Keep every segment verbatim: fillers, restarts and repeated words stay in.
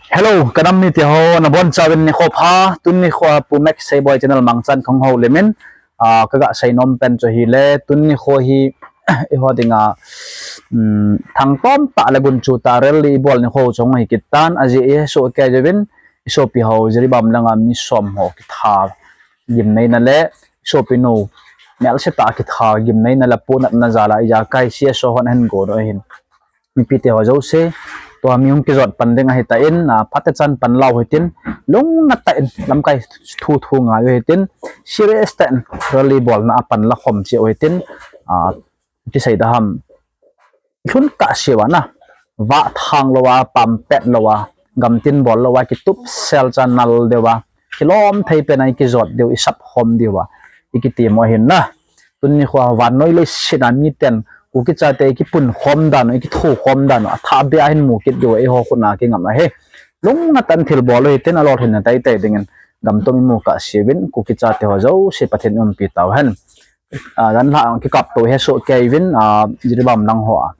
Hello, ka nam mite ho, nabonchauvin nikho pha. Tuni nikho a Pu Max Seiboi channel mangchan kahung houlim in, ah, kaga seinom pen chu ahile, tuni nikho hi eiho dinga, um, thangtom tah le gunchu tah rally ibol nikho chu ahung hi kit tan, ajeh isoh kei uvin, isopi ho Jiribam langa mi som ho kitha gimneina le, isopi nu melse tah kitha gimneina le punatna jal a ijakai C S O hon ahin gon u ahin. Mipite ho jouse, tua mi hung kijot pan ding ahitan, ah, phatechan pan lau hitin, lungna tah in lamkai thu thu ngai u hitin, serious tah in rally bolna a pan la khom cheh u hitin, ah, ti sei da ham, lhun kahseuva na, vah thang louva, pam pet louva, gamtin bol louva, kitup sel cha nal deuva, kilom thei pen a ikijot diu, isap khom diuva, ikiti mo ahin na. Tuni nikho a vannoi leiset a miten Kuki chate ikipun khom dan u, ikithu khom dan u, athah beh a hin mu kit diu, eiho khut a kingam ahi. Lungna tah in thil bol u hitin, alolhinna teitei dingin gam tum imu kahseuvin, Kuki chate ho jouse Pathen in umpi tauhen. Ah, dan la kikap to hesoh kei uvin, ah, Jiribam lang ho a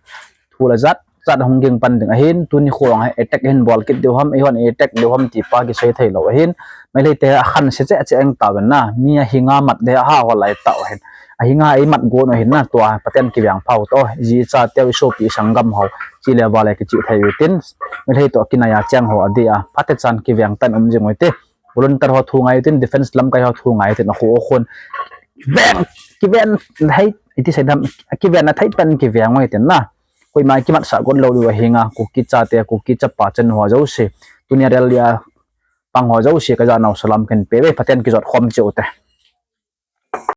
thu la jat jat hung ging pan ding ahin, tuni nikho a attack hin bol kit diu ham, eihon attack diu ham ti pa kisei thei lou ahin, Meitei te akhan se cheh cheh eng tauvin na, mi ahinga mat de aha ho lai tauhen, ahinga eimat gon u ahin na, tua Pathen kiveng phau to, ji chateu isopi isanggam ho, chi le va le kichih thei u hitin, Meitei toh kinai a cheng ho adeh a, phatechan kiveng tah in um jing u hite. Volunteer ho thu ngai u hitin, defense lamkai ho thu ngai u hitin, akhu akhun. Veng, kiven thei, iti sei dam, kiven na thei pen kiveng u hitin na. Koima kimatsah got lou diu ahinga, Kuki chate, Kuki chapa chanu ho jouse. Tunia rally a pang ho jouse, kajanau salam kahin pe uve, Pathen kijot khom cheh u hite.